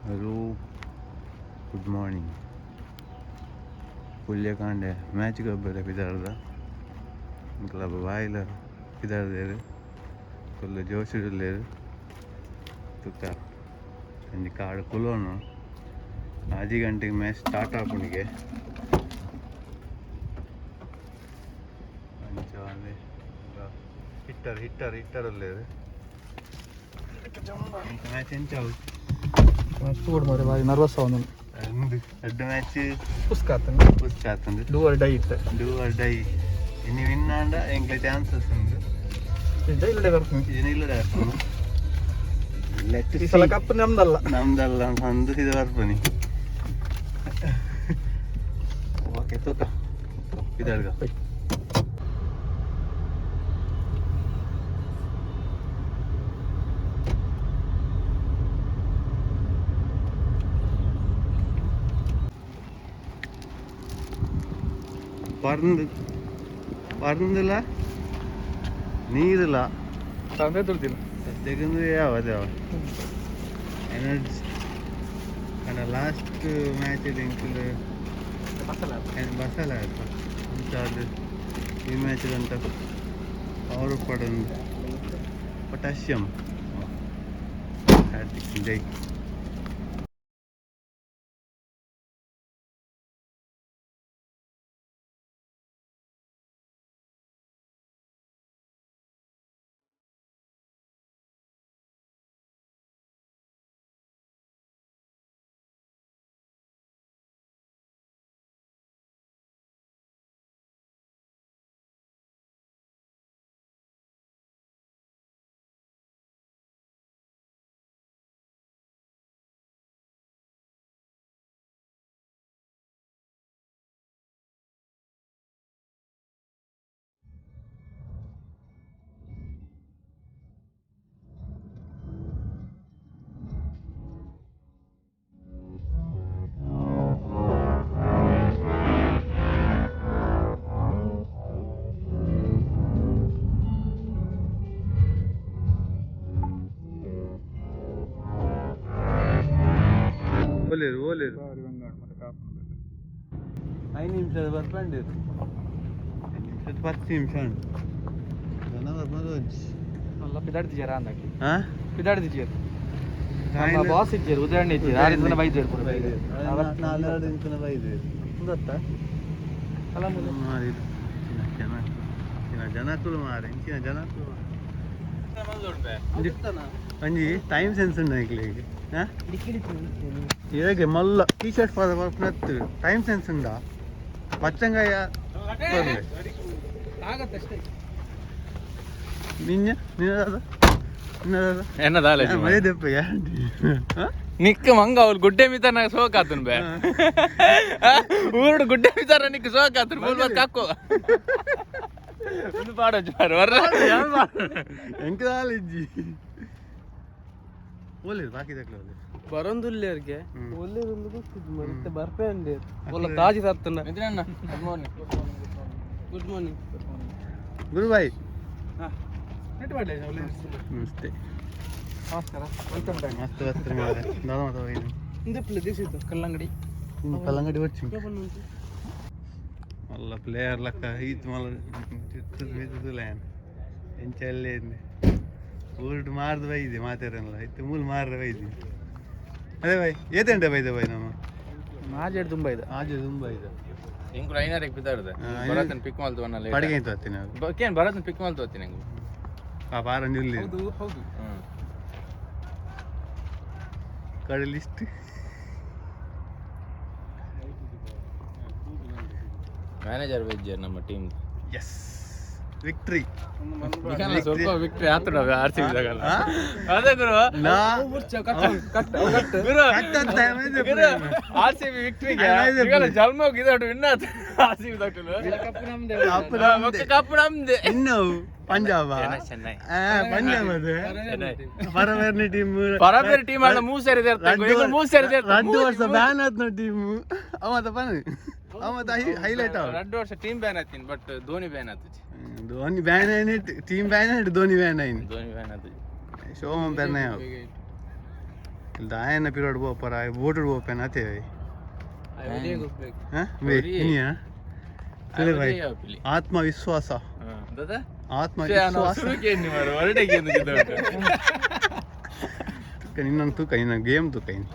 Hello, good morning. ಪುಲ್ಯ ಕಾಂಡೆ match ಗೊಬ್ಬರ ಪಿದಾರ್ದ club ಬಾಯಿಲ ಪಿದಾರ್ದೇರು full ಜೋಶಿಡುಲ್ಲೇರು ತುಕ್ಕ ಒಂಜಿ ಕಾಡು ಕುಲೋನು 6 ಗಂಟೆಗೆ ಮ್ಯಾಚ್ ಸ್ಟಾರ್ಟ್ ಆಪುಣಿಗೆ ಅಂಚ ಹಿಟ್ಟರ್ ಹಿಟ್ಟರ್ ಹಿಟ್ಟರ್ ಉಲ್ಲೇರು ಮ್ಯಾಚ್ ಎಂಚಾವು. ತೂಡ್ ಮಾರೆ ಬಾರಿ ನರ್ವಸ್ ಅವನು. ಎಡ್ಡೆ ಮ್ಯಾಚ್. ಪುಸ್ಕ ಆತನ. ಪುಸ್ಕ ಆತಂದು. Do or die ಇತ್ತೆ. Do or die. ಇನ್ನು ವಿನ್ ಆಂಡ ಎಂಕ್ಲೆ ಚಾನ್ಸಸ್ ಉಂಡು. ಇಲ್ಲಡೆ ಬರ್ತೀನಿ. ಇಲ್ಲಡೆ. ಈ ಸಲ ಕಪ್ ನಮ್ದಲ್ಲ. ನಮ್ದಲ್ಲ ಅಂದು ಇದು ಬರ್ಪನಿ. ಓಕೆ, ತೂಕ ಇದರ್ಗ. ಪರ್ಂದು ಪರ್ಂದುಲ ನೀರುಲ. ತಂದೆ ದುಡ್ದಿಲ್ಲ. ಸದ್ಯಕ್ಕಂದ್ರೆ ಯಾವ ಅದೇ ಎನರ್ಜಿ ಅಂಡ ಲಾಸ್ಟ್ ಮ್ಯಾಚ್ ಎಂಕುಲು ಬಸಲ ಆಯ್ತು. ಅಂಚಾದ್ ಈ ಮ್ಯಾಚ್ ಅಂತ ಅವರು ಪಡೊಂದು ಪೊಟ್ಯಾಷಿಯಂ ಹಾರ್ದಿಕ್ ಜೈ. ಓಲೇರು ಓಲೇರು 5 ನಿಮಿಷದ ಬರ್ಪಂಡಿರು 5 ನಿಮಿಷದ 10 ನಿಮಿಷ ಉಂಟು ಜನ ಬರ್ಬೋದು. ಅಲ್ಲ ಪಿದಾಡ್ತಿಜಾರ ಅಂದಾಕಿ. ಹಾಂ. ಪಿದಾಡ್ತಿಜಾರ ನಮ್ಮ ಬಾಸ್ ಇಜ್ಜೇರು ಉದಾಹರಣೆ ಇಜ್ಜೇರು ಆರು ದಿನ ಬೈದೇರು ಪೂರ. ನಾಲ್ಕು ದಿನ ಬೈದೇರು. ಗೊತ್ತಾ ಅಲ್ಲ. ಮಾರಿ ಜನ ಜನಕುಲು ಮಾರೆ ಇಂಚಿನ ಜನಕುಲು ಒಂಜಿ ಟೈಮ್ ಸೆನ್ಸ್ ಉಂಡು ಎಂಕ್ಲೆಗ್. ಇರಗೆ ಮಲ್ಲ ಟೀ ಶರ್ಟ್ ಪಾದ ಬರ್ಪುನತ್ತು ಟೈಮ್ ಸೆನ್ಸ್ ಉಂಡಾ ಪಚ್ಚಂಗಾಯ ಬರ್ಲೆ. ಆಗತ್ತೆ. ನಿನ್ನೆ ನಿನ್ನ ನಿನ್ನ എന്നതാ. ಮಳೆ ದೆಪ್ಪ ಗ್ಯಾರಂಟಿ. ನಿಕ್ಕ ಮಂಗ ಅವ್ರು ಗುಡ್ಡೆ ಮಿತಾರ ಸೋಕ್ ಆತನ್ ಬೇ ಊರುಡು ಗುಡ್ಡೆ ಮಿತಾರ ನಿಕ್ಕ ಸೋಕ್ ಆತನ್ ಮೂಲ್ ಬತ್ ಕಕ್ಕು ಒಂದು ಪಾಡೊಂಜಿ ಮಾರ್ರೆ ವರ್ರ. ಎಂಕ್ ದಾಲ ಇಜ್ಜಿ ಓಲೇರು ಬಾಕಿ ದಕ್ಲೆ ಓಲೇರು. ಬರೊಂದುಲ್ಲೇರ್ಗೆ. ಹ್ಮ್. ಒಲ್ಲೇರೊಂದು ಗೊತ್ತಿದ್ದು ಮತ್ತೆ ಬರ್ಪೆ ಅಂದೆ ಒಲ್ಲ ತಾಜಿ ಸತ್ತನ. ಮಿತ್ರಣ್ಣ, good morning. Good morning. ಗುರುಬಾಯ್. ನೆಟ್ ಮಾಡಲಿ. ನಮಸ್ತೆ. ನಮಸ್ಕಾರ, welcome back. ಮಸ್ತ್ ಬತ್ರಿ ಮಾರೆ ದಾದ ಮಾತ ಹೋಗಿದ್ದು. ಇಂದಪ್ಲೆ ದೇಶಿತ್ತು ಕಲ್ಲಂಗಡಿ. ಕಲ್ಲಂಗಡಿ వచ్చి ಮಲ್ಲ ಪ್ಲೇಯರ್ ಲಕ್ಕ ಈತ್ ಮಲ್ಲ ಮಿತ್ತುಲಾಯನ್ ಎಂಚಲ್ಲೇ ಊರುಡು ಮಾರ್ದು ಬೈದೆ ಮಾತಾಡಲ್ಲ ಇತ್ತು ಮೂಲು ಮಾರ್ರೆ ಬೈದಿ. ಅದೇ ಬೈ ಏತಂಡೆ ಬೈದೆ ಬೈ ನಮ್ಮ. ಮಾಜೆಡ್ ತುಂಬ ಇದೆ. ಆಜೆ ತುಂಬ ಇದೆ. ಇಂಕುಲು ಐನಾರಿಗೆ ಪಿತಾಡ್ದೆ. ಹಾ, ಭರತನ್ ಪಿಕ್ ಮಾಲ್ತು ವನ್ನಲ್ಲ. ಪಡಿಗೆ ಆಯ್ತು ಅತ್ತಿನ. ಕೇನ್ ಭರತನ್ ಪಿಕ್ ಮಾಲ್ತು ಹೊತ್ತಿ ನಂಗೆ. ಪಾಪ ಆರಂಜಿ ಇಲ್ಲಿ. ಹೌದು ಹೌದು. ಹ್ಮ್. ಕಡೆ ಲಿಸ್ಟ್. ಮ್ಯಾನೇಜರ್ ಬೈಜ್ಜಾರ್ ನಮ್ಮ ಟೀಮ್. Yes victory. ಸ್ವಲ್ಪ ವಿಕ್ಟ್ರಿ ಆತಡ ಆರ್ ಸಿ ಬಿ ಅದೇ ಗುರು. ನಾ ಕಟ್ ಕಟ್ ಕಟ್. ಗುರು. ಗುರು ಆರ್ ಸಿ ಬಿ ವಿಕ್ಟ್ರಿಗೆ ಅದೇ. ಜನ್ಮ ಇದಾಟು ವಿನ್ ಆತು ಆರ್ ಸಿ ಬಿ ದಾಟಲು. ಕಪ್ ನಮ್ದೆ. ಕಪ್ ನಮ್ದೆ. ಇನ್ನು ಪಂಜಾಬ. ಚೆನ್ನೈ. ಪಂಜಾಬ್ ಅದು. ಚೆನ್ನೈ. ಪರಬೇರ್ನಿ ಟೀಮ್. ಪರಬೇರೆ ಟೀಮ್ ಆಡ ಮೂರು ಸೇರಿ ಮೂರು ಸೇರಿ. ರಡ್ಡು ವರ್ಷ ಬ್ಯಾನ್ ಆತ್ನ ಟೀಮ್ ಅವ ಪನ ಅವ ಹೈಲೈಟ್ ಅವ. 2 ವರ್ಷ ಟೀಮ್ ಬ್ಯಾನ್ ಆತೀನಿ ಬಟ್ ಧೋನಿ ಬ್ಯಾನ್ ಆತು. ಧೋನಿ ಬ್ಯಾನ್ అయిన ಟೀಮ್ ಬ್ಯಾನ್ అయిన ಧೋನಿ ಬ್ಯಾನ್ అయిన. ಧೋನಿ ಬ್ಯಾನ್ ಆತು. ಶೋಮಂ ಪೆರ್ನೆ ಅವ. ದಾಯನ ಪಿರೋಡ್ ಪೋಪರ ಬೋಟು ಪೋಪೇನ ಅತೆ ಇನಿಯಾ ತುಲೆ ಭಾಯ್ ಆತ್ಮವಿಶ್ವಾಸ ಆತ್ಮವಿಶ್ವಾಸ. ನಿನ್ನ ತೂಕ ನಿನ್ನ ಗೇಮ್ ತೂಕ ಇನ್ನು.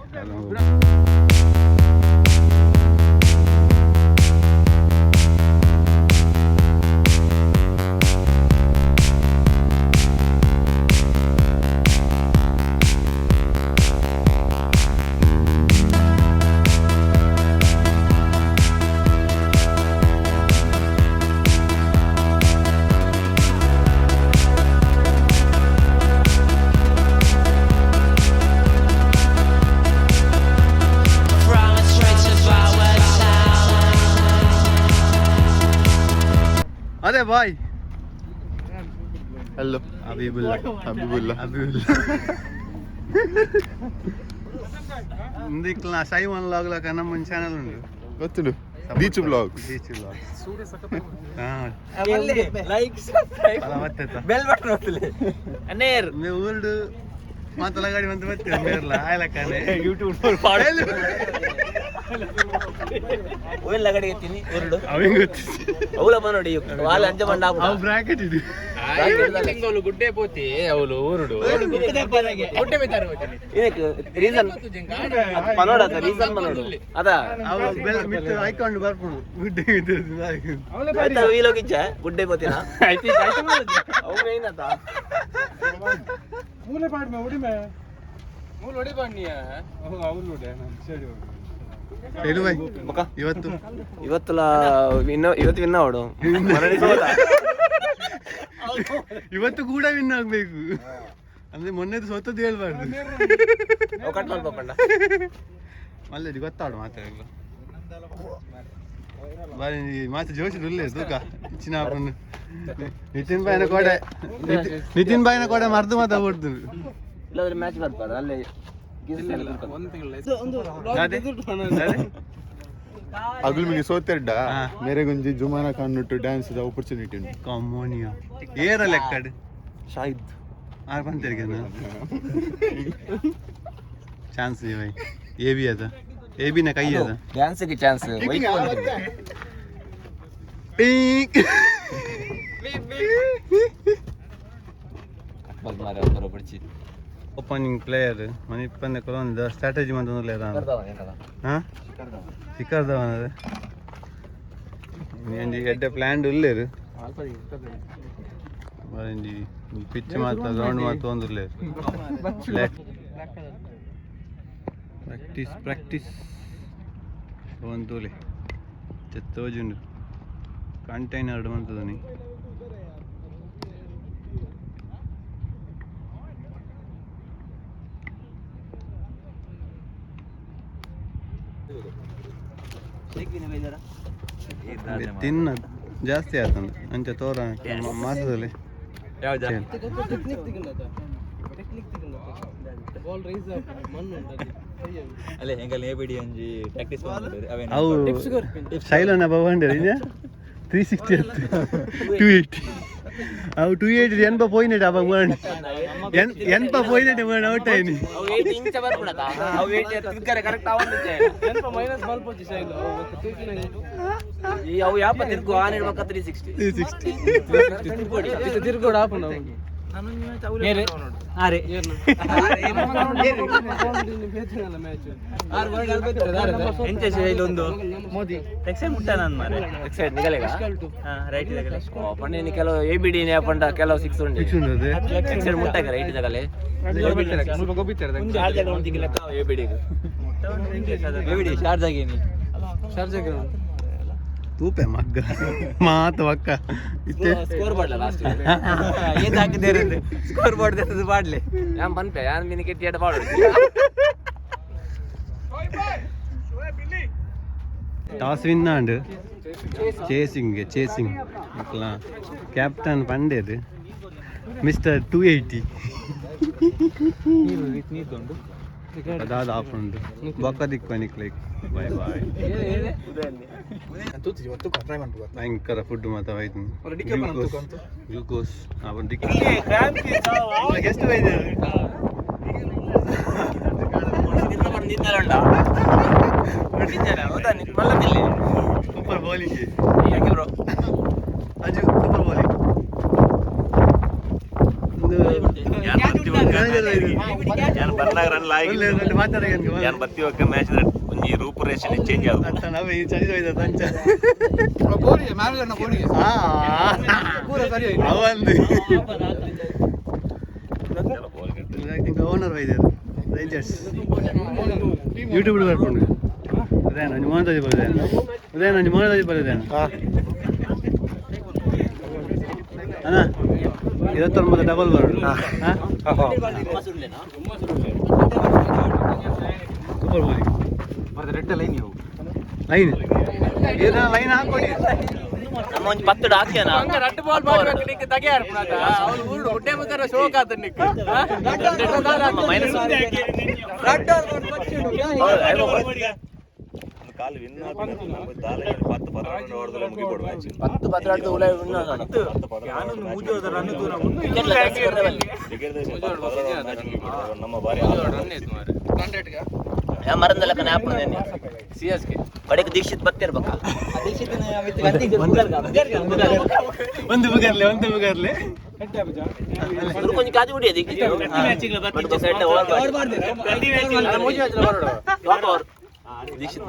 From the streets of our town. ಅದೇ ಬಾಯ್. ಹಲೋ. ಅಬಿಬುಲ್ಲ. ಹಬೀಬುಲ್ಲಾ. ಅಬಿಬುಲ್ಲ ಇಂದಿಕ್ಲ ಸೈಮನ್ ಲಾಗ್ಲಕ ನಮ್ಮ ಚಾನಲ್ ಉಂಟು. ಗೊತ್ತುಂಡು, ಬೀಚ್ ಬ್ಲಾಗ್ಸ್. ಬೀಚ್ ಬ್ಲಾಗ್ಸ್ ಹಾ. ಲೈಕ್, ಸಬ್ಸ್ಕ್ರೈಬ್, ಅಲ್ಲ ಮತ್ತೆ ಬೆಲ್ ಬಟನ್ ಒತ್ತಲೆ ಅನ್ನೇರ್. ಊರ್ಡು ಮಾತಲಗಾಡಿ ಮಂತ ಮತ್ತೆ ಮೇರ್ಲ ಆಯ್ಲಕ್ಕಾನೆ. ಯೂಟ್ಯೂಬ್. ಓಯ್ ಲಗಡಿ ಎತ್ತೀನಿ ಉರುಡು. ಅವೆಂಗ್ ಗೊತ್ತು? ಅವಳ ನೋಡಿ ವಾಲ ಅಂಜ ಮಂಡ. ಅವು ಬ್ರಾಕೆಟ್ ಇದು. ಗುಡ್ಡೆ ಪೋತಿ ಅವಳು ಊರುಡು ಗುಡ್ಡೆ ಬೇತಾರೆ. ರೀಸನ್ ಪನೋಡ ಅದ, ರೀಸನ್ ಪನೋಡು ಅದ. ಅವು ಬೆಲ್ ಮಿತ್ತು ಹಾಕೊಂಡು ಬರ್ಪುಂಡು ಗುಡ್ಡೆ ಮಿತ್ತು. ಆಯ್ತಾ, ವೀಲೋಗಿಜ್ಜ ಗುಡ್ಡೆ ಪೋತಿನ ಅವು ಮೇನ್ ಅತ. ಹೇಳು ಬಾಯ್ ಇವತ್ತು. ಇವತ್ತುಲ ವಿನ್, ಇವತ್ತು ವಿನ್ ಅವಡು ಮರಳಿ ಸೋತ. ಇವತ್ತು ಕೂಡ ವಿನ್ ಆಗ್ಬೇಕು ಅಂದ್ರೆ ಮೊನ್ನೆದು ಸೋತದ್ದು ಹೇಳ್ಬಾರ್ದು. ಅವು ಕಟ್ ಮಾಡ್ಬೇಕಂಡ. ಮಲ್ಲೇದಿ ಗೊತ್ತಾಡು ಮಾತಾಡಲು ಬಾರಿ ಮಾತು ಜೋಶ್ ಉಲ್ಲೆ ತೂಕ ಚಿನ್ನ. ನಿತಿನ್ ಬಾಯ್ನ ಕೋಡೆ, ನಿತಿನ್ ಬಾಯ್ನ ಕೋಡೆ ಮರ್ದು ಮಾತಾ ಕೊಡ್ದು. ಇಲ್ಲಾಂದ್ರೆ ಮ್ಯಾಚ್ ಬರ್ಬಾರ್ದು ಅಲ್ಲೇ. ದಾದೆ? ದಾದೆ? ಅಗುಲ್ ಮಿನಿ ಸೋತೆಡ್ಡ. ಹಾ. ಮೇರೆ ಗುಂಜಿ ಜುಮಾನ ಖಾನ್ ಡ್ಯಾನ್ಸ್ ಆಪರ್ಚುನಿಟಿ ಉಂಟು. ಕಮ್ಮೋನಿಯ ಏರ ಲೆಕ್ಕಡ್. ಶಾಹಿದ್. ಆರ್ ಬಂತೇರಿಗೆ ಚಾನ್ಸ್ ಭಾಯ್ ಎ ಬಿ ಅದ, ಎ ಬಿನ ಕೈ ಅದ. ಡ್ಯಾನ್ಸ್ಗೆ ಚಾನ್ಸ್. ಪೀಕ್. ಬರೋಬರ್ಚಿ. ಓಪನಿಂಗ್ ಪ್ಲೇಯರ್ ಮನಿಪ್ಪಂದೆ ಕೊಲೊಂದು ಸ್ಟ್ರಾಟಜಿ ಮಂತೊಂದುಲ್ಲೆರ್. ಹಾಂ, ಶಿಖರ್ ಧವನ್ ಅದೇ. ಒಂಜಿ ಎಡ್ಡೆ ಪ್ಲ್ಯಾನ್ ಉಲ್ಲೆರ್. ಒಂಜಿ ಪಿಚ್ ಮಾತ ಗ್ರೌಂಡ್ ಮಾತ ಒಂದುಲ್ಲೆರ್. ಪ್ರಾಕ್ಟೀಸ್ ಪ್ರಾಕ್ಟೀಸ್ ಒಂತೂಲೆ ತೋಜುಂಡು ಕಂಟೈನರ್ ಮಂತದನಿ. ತಿನ್ನ ಜಾಸ್ತಿ ಆತಂದು ಅಂಚ ತೋರ ಮಾಸದಲ್ಲಿ. ಯಾವ್ದಾ? ಅಲ್ಲೇ ಎಂಕಲ್ ಎ ಬಿಡಿ ಒಂಜಿ ಪ್ರಾಕ್ಟೀಸ್. ಅವು ಶೈಲನ ಬವಂಡೆ 360 ಅತ್ತು 280. ಅವು 280 ಎನ್ಪ ಪೋಯಿನೆಟ್ ಅಪ್ಪ ಮೇಣ್ ಎನ್ಪ ಪೋಯಿನೆಟ್ ಮೇಣ್ ಔಟ್ ಆಯ್ನಿ. ಅವು 8 ಇಂಚ ಬರ್ಪುಣತ, ಅವು 8 ತಿರ್ಗರೆ ಕರೆಕ್ಟ್ ಆವೊಂದಿಜ್ಜೆ. ಈ ಅವು ಯಾಪ ತಿರ್ಗು ಆನ್ ಇಡ್ಬೇಕ 360. 360. ತಿರ್ಗೋಡ ಆಪುಂಡು. ಆರೆ ಎಂಚ ಶೈಲೊಂದು ಟೆಕ್ಸೈಡ್ ಮುಟ್ಟ ನಾನು ಮಾರೆ. ಸೈಡ್ ನಿಗಲೆಗ. ಹಾ, ರೈಟ್ ಇದಗಲೆ. ಪಂಡ ಕೆಲವು ಎ ಬಿ ಡಿ ಪಂಡ ಕೆಲವು ಸಿಕ್ಸ್ ಉಂಡು. ಸಿಕ್ಸ್ ಉಂಡು ಅದೇ. ಸೈಡ್ ಮುಟ್ಟಾಗ ರೈಟ್ ಜಾಗಲೆ A B D. A B D ಶಾರ್ಜ್ ಆಗೇನಿ. ತೂಪೆ ಮಗ್ಗ ಮಾತು ಅಕ್ಕ ಇತ್ತೆ. ಸ್ಕೋರ್ ಬಾಡ್ಲ ಲಾಸ್ಟ್. ಏನ್ ಹಾಕಿದ್ದೇನೆ ಸ್ಕೋರ್ ಬೋರ್ಡ್ ಪಾಡ್ಲೆ. ಯಾನ್ ಪನ್ಪೆ ಯಾನ್ ಮಿನಿ ಕೆಟ್ಟಿ ಎಡ ಬಾಡು. Toss win and chasing chasing captain ಪಂಡೇರ್ ಮಿಸ್ಟರ್ 280 ಅದಾದ ಆಫ್ ಉಂಡು ಬೊಕ್ಕ ದಿಕ್ಕು ಲೈಕ್ ಬಾಯ್ ಬಾಯ್. ಭಯಂಕರ ಫುಡ್ ಮಾತ ಹೋಯ್ತು. ಗ್ಲೂಕೋಸ್ ಗ್ಲೂಕೋಸ್ ಅವನ್ ದಿಕ್ಕು ಗೆಸ್ಟ್ ಬೈದಾರೆ. ಮಂಗಲುಂಡ ಮಲ್ಲ. Super bowling. Thank you bro. Aju, super bowling. ಯಾನ್ ಬರ್ನಾಗ ರನ್ ಲಾಗಿ. ಯಾನ್ ಬತ್ತಿ ಒಕ್ಕ ಮ್ಯಾಚ್ ಒಂಜಿ ರೂಪುರೇಷೆ ಚೇಂಜ್ ಆವು. ನಾವೇ ಈ ಚಳಿ ಹೋಯ್ದ ತಂಚ. ಅವಂದು ಓನರ್ ಬೈದಾರೆ ರೇಂಜರ್ಸ್. ಯೂಟ್ಯೂಬ್ ಬರ್ಕೊಂಡು ಉದಯನ ಒಂಜಿ ಮೋನ ಬರುದೇನ. ಉದಯನ, ಒಂಜಿ ಮೋನ ಬರುದೇನ. ಅಣ್ಣ, 29 ಡಬಲ್ ಬರೋಡು. ಹಾಂ, ಸೂಪರ್ ಬೌಲಿಂಗ್. ಮತ್ತೆ ರೆಡ್ ಲೈನ್ ಇವು. ಲೈನ್ ಏನ ಲೈನ್ ಹಾಕೊಡಿ. ನಮ್ಮ ಒಂಜಿ ಪತ್ತು ಹಾಕ್ಯಾನ. ಹಂಗ ರಡ್ಡು ಬಾಲ್ ಮಾಡ್ಬೇಕು ನಿಕ್ ತಗೆಯಾರ ಪುನಃ. ಅವ್ನು ಊರುಡು ಗುಡ್ಡೆ ಮುಖರ ಶೋಕ್ ಆತ ನಿಕ್. ಮೈನಸ್. ಕಾಲು ವಿನ್ 10 12 ಹೊಡೆದ್ರೆ ಮುಗಿಬೋಡು ಮ್ಯಾಚ್. 10 12 ಉಲೈ ವಿನ್. 10 12 ಮ್ಯಾಚ್ ಮುಗಿಬೋಡು ನಮ್ಮ ಬಾರಿ. ಯಾ ಮರಂದ ಲೆಕ್ಕ ನ್ಯಾಪ್. C S K. ಬಡಿಗೆ ದೀಕ್ಷಿತ್ ಬತ್ತಿರ್ಬೇಕ. ಒಂದು ಬುಗರ್ಲೆ, ಒಂದು ಬುಗರ್ಲೆ. ಕೊಂಚ ಕಾಜು ಕುಡಿಯ Dikshit. Side over Dikshit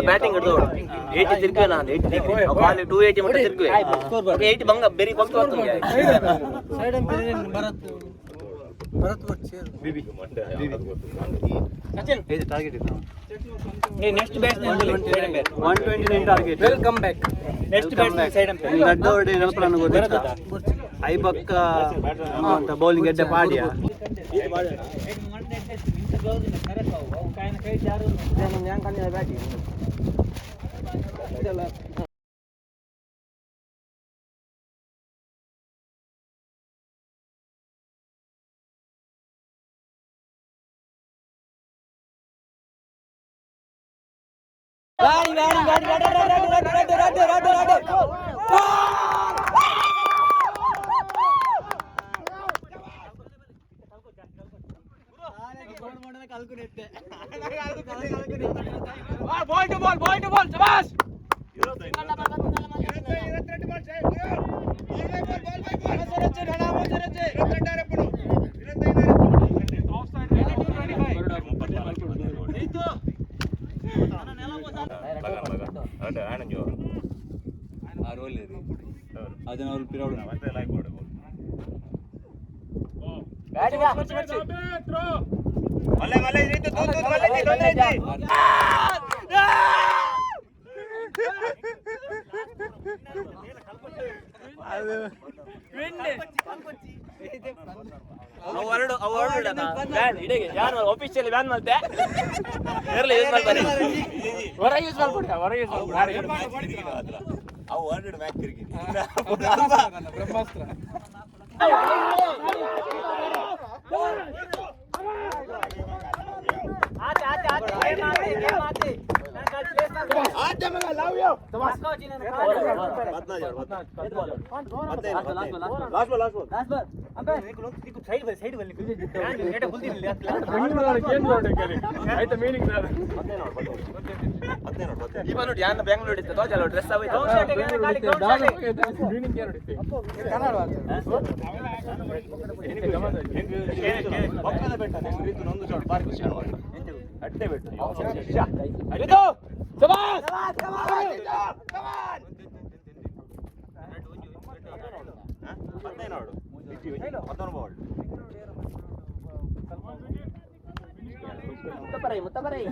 batting ಹಿಡಿದು 80 ತಿರುಗುವೆ ನಾನು. 80 ಬಾಲ್ 280 ಮಟ್ಟ ತಿರುಗುವೆ. 80 ಬಂಗ ಬೆರಿ ಬಂಗ. ಬಿಬಿ ಇದು ಟಾರ್ಗೆಟ್ ಇದು. Next batch. 129 target. Welcome back next batch side. ದೊಡ್ಡ ನೆನಪನ್ನು ಗೊತ್ತಿತ್ತ ಐಬಕ್ಕ ಅಂತ ಬೌಲಿಂಗ್ ಎಡ್ಡೆ ಪಾಡಿಯ. Ball to ball, ball to ball, ಶಬಾಷ್. ಲಗನ್ ಲಗನ್ ಅಡ್ಡ ಆನಂಜು. ಅದನ್ನ ಅವ್ರು ಪಿರೌಡು. ಮತ್ತೆ ಲೈಕ್ ಕೊಡು. ಮಲ್ಲೆ ಮಲ್ಲೆ ಇದು ತೂ ತೂ ಮಲ್ಲೆ ತೊಂದ್ರೆ ಐತಿ. ಅವು ಹೊರಡು, ಅವು ಹೊರಡು. ಬ್ಯಾನ್ ಇಡೀ ಯಾರು ಆಫೀಸಿಯಲ್ಲಿ ಬ್ಯಾನ್ ಮಾಡ್ತೆ ಇರಲಿ, ಯೂಸ್ ಮಾಡ್ತಾರೆ. ಹೊರ ಯೂಸ್ ಮಾಡ್ಕೊಡಿ, ಹೊರ ಯೂಸ್ ಮಾಡ್ಕೊಡಿ. ಅವು ಹೊರಡು ಮ್ಯಾಚ್ ತಿರುಗಿ. ಬ್ರಹ್ಮಾಸ್ತ್ರ. Last ball, last ball. ಆಯ್ತಾ ಮೀನಿಂಗ್? 15 ನೋಡಿ, 15. ಇವ ನೋಡಿ, ಯಾನ್ ಬೆಂಗಳೂರು ಇತ್ತು ತೋಜಲ್ಲ ಡ್ರೆಸ್ ಆಗೋಯ್ತು. ಮೀನಿಂಗ್ ಏನು? ಪಕ್ಕದ ಬೆಟ್ಟ ನೆಕ್ಸ್ಟ್ ರೀತು ನೊಂದು ಶಾಟ್ ಬಾರಿ ಖುಷಿ ಆಗುವ ಅಡ್ಡೆ ಬೆಟ್ಟ. ಶಬಾಷ್. 15 ನೋಡು, 19 ಬಾಲ್. ಮುತ್ತಪರೈ ಮುತ್ತಪರೈ.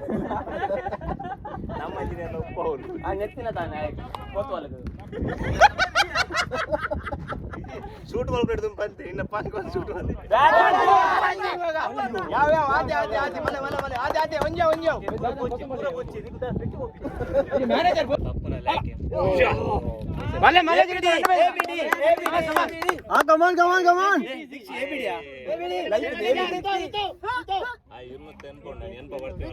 ನಮ್ಮ ಇಂಜಿನಿಯರ್ ಉಪ್ಪ ಅವರು. ಆ ನೆತ್ತಿನ ತಾನೆ ಕೋತ್ವಾಲಗ. ಶೂಟ್ ಬಾಲ್ ಬಿಡ್ದು ಬಂತೆ ಇನ್ನ ಪಾಂಕ್ ಒಂದು ಶೂಟ್ ಬಾಲ್. ಯಾವ ಯಾವ ಆತೆ ಆತೆ ಆತೆ ಮಲೆ ಮಲೆ ಮಲೆ ಆತೆ ಆತೆ ಒಂಜೆ ಒಂಜೆ. ಮ್ಯಾನೇಜರ್ ಮಲೆ ಮಲೆ. ಕಮಾನ್ ಕಮಾನ್ ಕಮಾನ್. ಆ ಇರ್ಮತ್ತೆ ಅನ್ಕೊಂಡೆ ನೆನಪ ಬರ್ತೀವಿ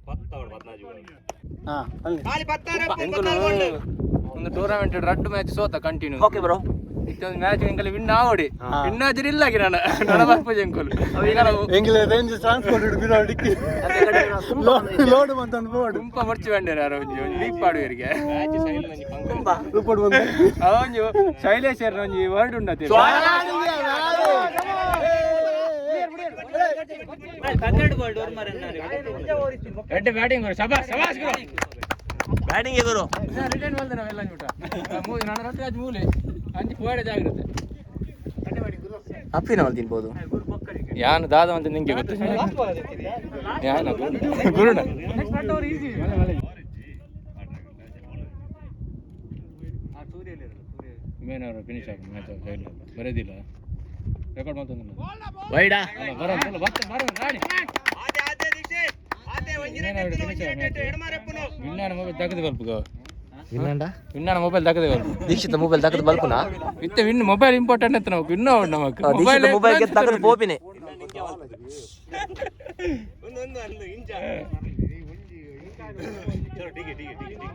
ಪತ್ತವಡು ಪದ್ನಾಜಿ. ಹಾಂ. ಒಂದು ಟೂರ್ನಮೆಂಟ್ ರಡ್ಡು ಮ್ಯಾಚ್ ಸೋತ ಕಂಟಿನ್ಯೂ. Okay bro. ಇತ್ತೊಂದು ಮ್ಯಾಚ್ ಎಂಕಲ್ ವಿನ್ ಆವಡಿ ವಿನ್ ಆದ್ರೆ ಇಲ್ಲ ನಾನು ನಡ ಬರ್ಪುಜಿ ಎಂಕುಲು. ಎಂಗ್ಲ ರೇಂಜ್ ಟ್ರಾನ್ಸ್ಪೋರ್ಟ್ ಬಿಡೋಡಿಕ್ಕೆ ಲೋಡ್ ಬಂತ ಬೋರ್ಡ್. ಗುಂಪ ಮರ್ಚಿ ಬಂಡೇರು ಯಾರೋ ಒಂಜಿ ಒಂಜಿ ಲೀಪ್ ಪಾಡುವರಿಗೆ. ರಿಪೋರ್ಟ್ ಬಂದು. ಒಂಜಿ ಶೈಲೇಶ್ ಒಂಜಿ ವರ್ಡ್ ಉಂಡತೆ. ಎಡ್ಡೆ ಬ್ಯಾಟಿಂಗ್, ಶಬಾಷ್ ಶಬಾಷ್ ಗುರು. ಬ್ಯಾಟಿಂಗ್ ಗುರು. ರಿಟರ್ನ್ ಬಂದೆ ನಾವೆಲ್ಲ ಅಂಜುಟ ನಾನು ರೊಟ್ಟಿ ಮೂಲೆ ಅಂಚಿ ಪೋಯಡ ಜಾಗ್ರತೆ. ಅಪ್ಪಿನ ಅವಳು ತಿನ್ಬೋದು. ಯಾನು ದಾದ ಅಂತ ನಿಂಗೆ ಗೊತ್ತು? ಯಾನ ಗುರುಣ ಮೇನವರು ಫಿನಿಶ್ ಆಗ ಮ್ಯಾಚ್ ಬರೋದಿಲ್ಲ, ರೆಕಾರ್ಡ್ ಮತ್ತೊಂದು. ವೈಡಾ. ಅಲ್ಲ, ಬರೋದು ಬತ್ತ ಬರೋದು ರಾಣಿ. ವಿನ್ನಾನ ಮೊಬೈಲ್ ತಗದು ಬಲ್ಪುಗ, ವಿನ್ನಾನ ಮೊಬೈಲ್ ತಗದು ಬಲ್ಪು. ದೀಕ್ಷಿತ ಮೊಬೈಲ್ ತಗದು ಬಲ್ಪುನಾ? ಇತ್ತೆ ವಿನ್ ಮೊಬೈಲ್ ಇಂಪಾರ್ಟೆಂಟ್ ಅಂತ ನಮಕ್ ಇನ್ನೂ ನಮಕ್. ದೀಕ್ಷಿತ ಮೊಬೈಲ್ ತಗದು ಪೋಪಿನೆ.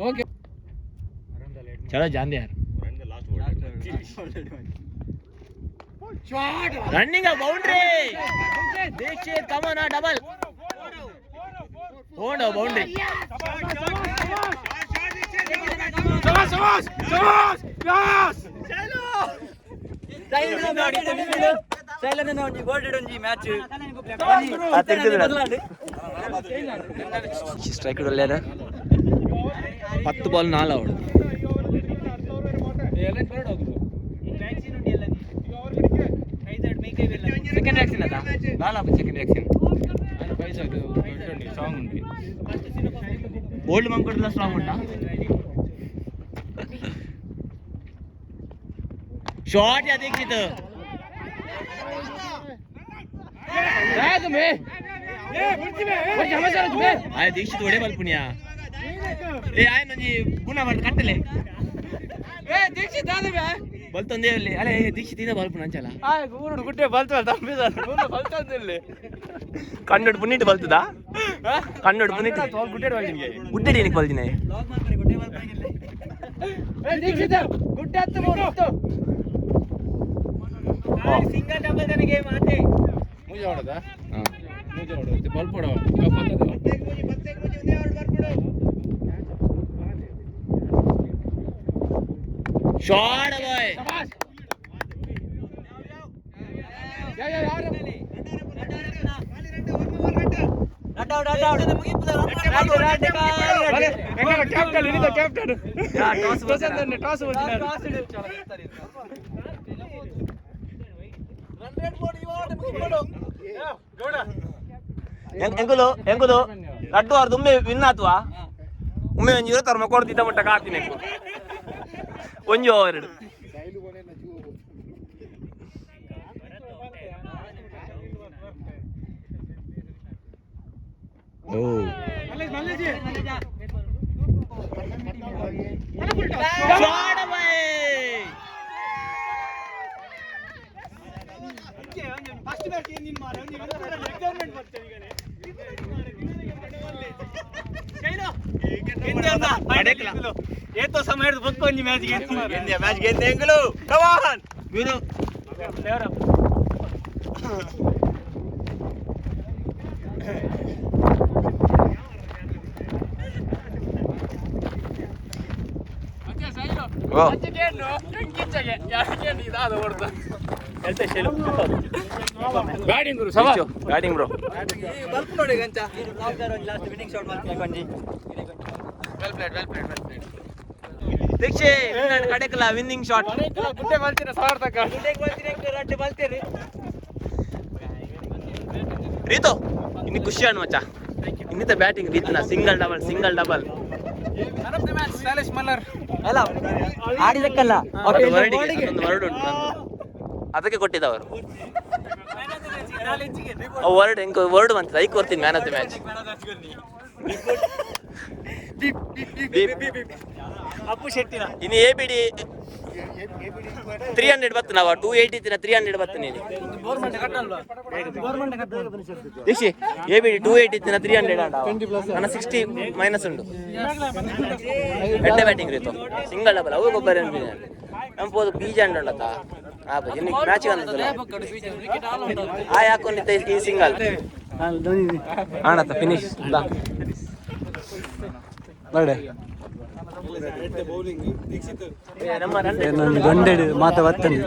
ಓಕೆ. ಚಲೋ ಜಾಂದೆ ಯಾರ್. Running boundary Dikshit, come on double Honda boundary. Strike 10 ball 4 out. Second vaccine ಅದ ನಾಲ್, ಸೆಕೆಂಡ್ ವ್ಯಾಕ್ಸಿನ್. ಸ್ಟ್ರಾಂಗ್ ಉಂಟು. ಓಲ್ಡ್ ಮಂಕುಡ್ಲ ಸ್ಟ್ರಾಂಗ್ ಉಂಟಾ? ಶಾರ್ಟ್ ಯಾ ದೀಕ್ಷಿತ್. ಆಯ್ ದೀಕ್ಷಿತ್ ಒಡೆ ಬಲ್ಪುನಿಯಾ. ಏ ಆಯ್ ನಂಜಿ ಗುಣ ಬರ್ದು ಕಟ್ಟಲೆ. ಏ ದೀಕ್ಷಿತ್ ದಾದವೆ. ಬಲ್ತೊಂದೇ ಅಲ್ಲಿ ಅಲೆ ದೀಕ್ಷಿತ್ ಇಂದ ಬಲ್ಪುನ ಅಂಚಲ. ಆ ಊರುಡು ಗುಡ್ಡೆ ಬಲ್ತ ತಂಬಿದ ಬಲ್ತಂದಿಲ್ಲ. ಕಣ್ಣುಡು ಪುನಿಟ್ ಬಲ್ತದ, ಕಣ್ಣುಡು ಪುನಿಟ್. ಗುಡ್ಡೆ ಬಲ್ತಿನಿಗೆ. ಗುಡ್ಡೆ ಏನಕ್ಕೆ ಬಲ್ದಿನ? ಏ ದೀಕ್ಷಿತ್ ಗುಡ್ಡೆ ಹತ್ತು ಮೂರು ಹತ್ತು ಮೂಜೆ ಹೊಡೆದ, ಮೂಜೆ ಹೊಡೆದ ಬಲ್ಪ್ ಹೊಡವ. ಶಾರ್ಟ್ ಬಾಯ್. ಕ್ಯಾಪ್ಟನ್ ಇಲ್ಲಿದ್ದ ಕ್ಯಾಪ್ಟನ್ ಟಾಸ್. ಎಂಕುಲು ಎಂಕುಲು ಲಡ್ಡು ಅರ್ಧ ಒಮ್ಮೆ ವಿನ್ ಆತುವಾ, ಒಮ್ಮೆ ಒಂಜಿ ಇರೋ ತರ ಕೊಡ್ತಿದ್ದ ಮುಟ್ಟ ಕಾತಿನ ಒಂಜಿ ಓವರ್ ಎರಡು. ಓ ಶಾರ್ಟ್ ಬಾಯ್. ಏತೋ ಸಮಯ ಹಿಡಿದು ಒಂಜಿ ಮ್ಯಾಚ್ ಮ್ಯಾಚ್ ಗೆದ್ದೆ ಎಂಕುಲು, ಕಮಾನ್. ಗುರು. ಓ. ಬ್ಯಾಟಿಂಗ್ ಗುರು ಸವಾ. Batting bro. Well played, well played, well played. ದೀಕ್ಷೆ ಕಡೆಕಲ ವಿನ್ನಿಂಗ್ ಶಾಟ್. ಗುಡ್ಡೆ ಬಲ್ತಿನ ಸಾರ್ಥಕ. ರೀತು ಇನ್ನು ಖುಷಿ ಅನ್ನು ಮಚ್ಚ ಇನ್ನಿತ ಬ್ಯಾಟಿಂಗ್ ರೀತನ single double single double. Shailesh ಮಲ್ಲರ್. ಅಲ್ಲ, ಆಡಿದಕ್ಕಲ್ಲ. ಅದು ವರ್ಡಿಗೆ ಅದೊಂದು ವರ್ಡ್ ಉಂಟು ನಂದು, ಅದಕ್ಕೆ ಕೊಟ್ಟಿದ್ದವರು ವರ್ಡ್. ಎಂಕ್ ವರ್ಡ್ ಬಂತದ ಐಕ್ ಕೊಡ್ತೀನಿ man of the match. Appu ಶೆಟ್ಟಿನ. ಇನ್ನು ಎ ಬಿ ಡಿ 300 ಬತ್ತು ನಾವ 280 ತಿನ್ನ 300 ಬತ್ತು ನೀನು ದೀಕ್ಷಿ. ಎ ಬಿ ಡಿ 280 ತಿನ್ನ 300 ಅಂಡ ನನ್ನ 60 ಮೈನಸ್ ಉಂಟು. ಎಡ್ಡೆ ಬ್ಯಾಟಿಂಗ್ ರೀತು, ಸಿಂಗಲ್ ಡಬಲ್ ಅವು ಗೊಬ್ಬರ. ನಮ್ಮ ಪೋದು ಬೀಜ ಅಂಡತ ಆ ಬಜಿ ಮ್ಯಾಚ್ ಅಂದಲ್ಲ ಆ ಯಾಕೊಂದಿತ್ತ ಈ ಸಿಂಗಲ್ ಆಣತ ಫಿನಿಶ್ ದಾ. ಬರಡೆ. ಗೊಂಡೆಡ್ ಮಾತ ಬರ್ತೇನೆ.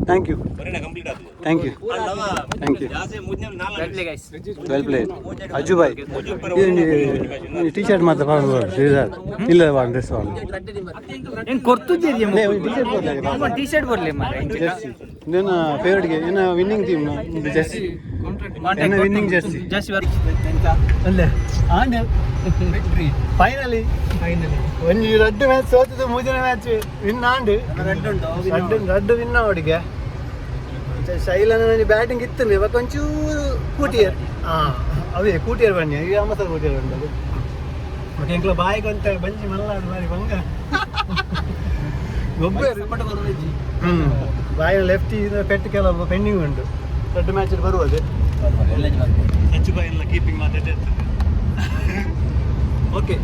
Thank you, thank you, thank you. Well played Ajju bhai. T shirt ಮಾತ್ರ ಶ್ರೀಧರ್ ಇಲ್ಲ, ಡ್ರೆಸ್. ಏನ್ ಕೊಡ್ತಿದ್ದೀರಿ? T shirt. ಟಿ ಶರ್ಟ್ ಬರ್ಲಿ ಮಾರ್ರೆ. ಜೆರ್ಸಿ ಇನ್ನೇನು ಫೇವ್ರೇಟ್ಗೆ ಏನ ವಿನ್ನಿಂಗ್ ಟೀಮ್ ಜೆರ್ಸಿ, ಏನ ವಿನ್ನಿಂಗ್ ಜೆರ್ಸಿ. ಜಾಸ್ತಿ. ಅಲ್ಲೇ ಆಂಡ್ ಫೈನಲಿ ಫೈನಲಿ ಒಂಜಿ ರಡ್ಡು ಮ್ಯಾಚ್ ಸೋತದ, ಮೂಜನೇ ಮ್ಯಾಚ್ ವಿನ್ ಆಂಡ್. ರಡ್ಡು ರಡ್ಡು ವಿನ್ ಅವಡಿಗೆ. ಶೈಲನ ಬ್ಯಾಟಿಂಗ್ ಇತ್ತು, ಇವಾಗ ಒಂಚೂರು ಕೂಟಿಯರ್. ಹಾಂ, ಅವೇ ಕೂಟಿಯರ್ ಬನ್ನಿ. ಈಗ ಅಮ್ಮಸರ್ ಕೂಟಿಯರ್ ಬಂದದು. ಮತ್ತೆ ಎಂಕ್ಲ ಬಾಯಿಗೆ ಅಂತ ಬಂಜಿ ಮಲ್ಲಾಡು ಬಾರಿ ಬಂಗ ಗೊಬ್ಬರ. ಬಾಯಿನ ಲೆಫ್ಟ್ ಪೆಟ್ಟು ಕೆಲವು ಪೆಂಡಿಂಗ್ ಉಂಟು. ದೊಡ್ಡ ಮ್ಯಾಚ್ ಬರುವುದು. ಹೆಚ್ಚು ಬಾಯಿಲ್ಲ ಕೀಪಿಂಗ್ ಮಾತಾಡ್ತದೆ. ಓಕೆ,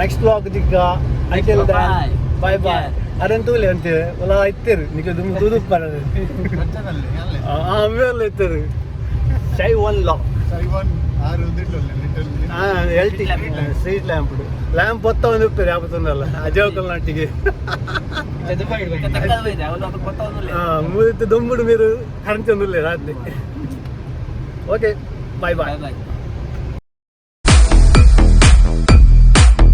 ನೆಕ್ಸ್ಟ್ ವ್ಲಾಗ್ ದಿಕ್ಕ. ಅಂಟೆಲ್ ಬಾಯ್ ಬಾಯ್. ಅದನ್ನು ತೂಲೆ ಅಂತೀವಿ ಒಲ ಇತ್ತೇರು ನಿಕ್ಕೆ ದುಮ್ಮು ತೂದುಪ್ಪಾರದು. ಆಮೇಲೆ ಇತ್ತರು ಶೈ ಒನ್ ಲಾ. ಸೈವಾನ್ ಆರು ಲಿಟಲ್. ಹಾಂ, L T street lamp lamp ಹೊತ್ತ ಒಂದು ಉಪ್ಪೇರಿ ಆಪತ್ತೊಂದಲ್ಲ ಅಜೋಕಲ್ ನಾಟಿಗೆ. ಹಾಂ, ಮೂರಿತ್ತು ದೊಂಬುಡು ಮೀರು ಕರೆಂಟ್ ಒಂದುಲ್ಲೆ ರಾತ್ರಿ. Okay, bye bye.